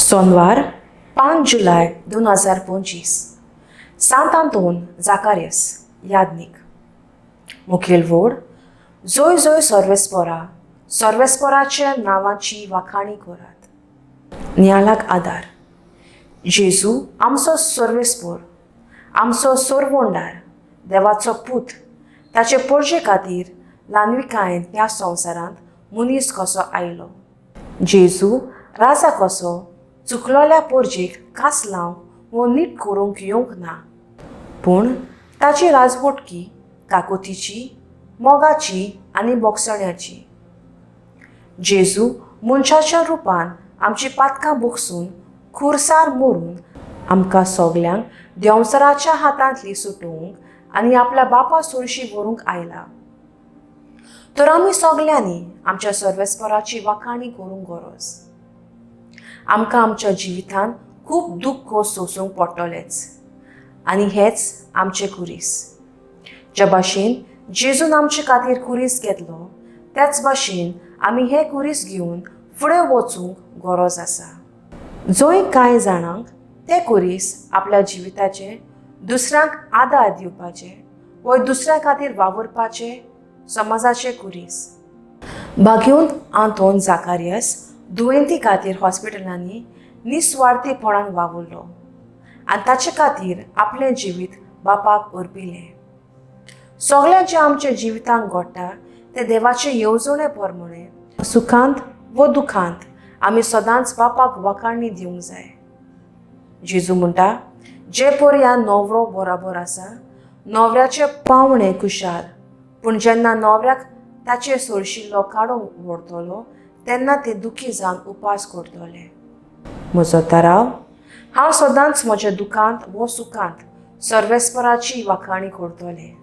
सोनवार 5 जुलय 2025, सांत आंतोन जाकारियस यादनीक. मुखेल वोड जोय जोय सर्वेस्पोरा, सर्वेस्पोराच्या नांवाची वाखाणी करात. नियालाक आदार. जेजू आमचो सर्वेस्पोर, आमचो सोरवोंडार, देवाचो पूत, ताचे पोरजे खातीर ल्हानविकायेन ह्या संवसारांत मनीस कसो आयलो. जेजू राजा कसो चुकलोल्या पोरजेक कास लावंक वो नीट करूंक येवंक ना, पूण ताची राजवटकी काकुतीची, मोगाची आनी बोगसण्याची. जेजू मनशाच्या रुपान आमची पातकां भोगसून खुरसार मरून आमकां सगल्यांक देंवचाराच्या हातांतली सुटोवंक आनी आपल्या बापा सुरशी व्हरूंक आयला. तर आमी सगल्यांनी आमच्या सर्वेस्पराची वाखाणी करूंक गरज. आमकां आमच्या जिवितांत खूब दुख्ख सोंसूंक पडटलेंच आनी हेच आमचें खुरीस. ज्या भाशेन जेजून आमचे खातीर खुरीस घेतलो, त्याच भाशेन आमी हें खुरीस घेवन फुडें वचूंक गरज आसा. जंय कांय जाणांक ते खुरीस आपल्या जिविताचे दुसऱ्यांक आदार दिवपाचे वा दुसऱ्यां खातीर वावुरपाचे समाजाचे खुरीस. भाग्योन आंतोन जाकारियस दुयेंती खातीर हॉस्पिटलांनी निस्वार्थीपणान वावुरलो आनी ताचे खातीर आपलें जिवीत बापाक अर्पिलें. सगळें जें आमच्या जिवितांत घडटा तें देवाचे येवजणे प्रमाणे सुखांत वो दुखांत आमी सदांच बापाक वाखाणी दिवंक जाय. जेजू म्हणटा, जे पर्यान न्हवरो बराबर आसा, न्हवऱ्याचे पावणे खुशाल, पूण जेन्ना न्हवऱ्याक ताचे सोरशिल्लो काडूंक व्हरतलो तेन्ना ते दुखी जावन उपास करतले. म्हजो तराव, हांव सदांच म्हज्या दुखांत वो सुखांत सर्वेस्पराची वाखाणी करतलें.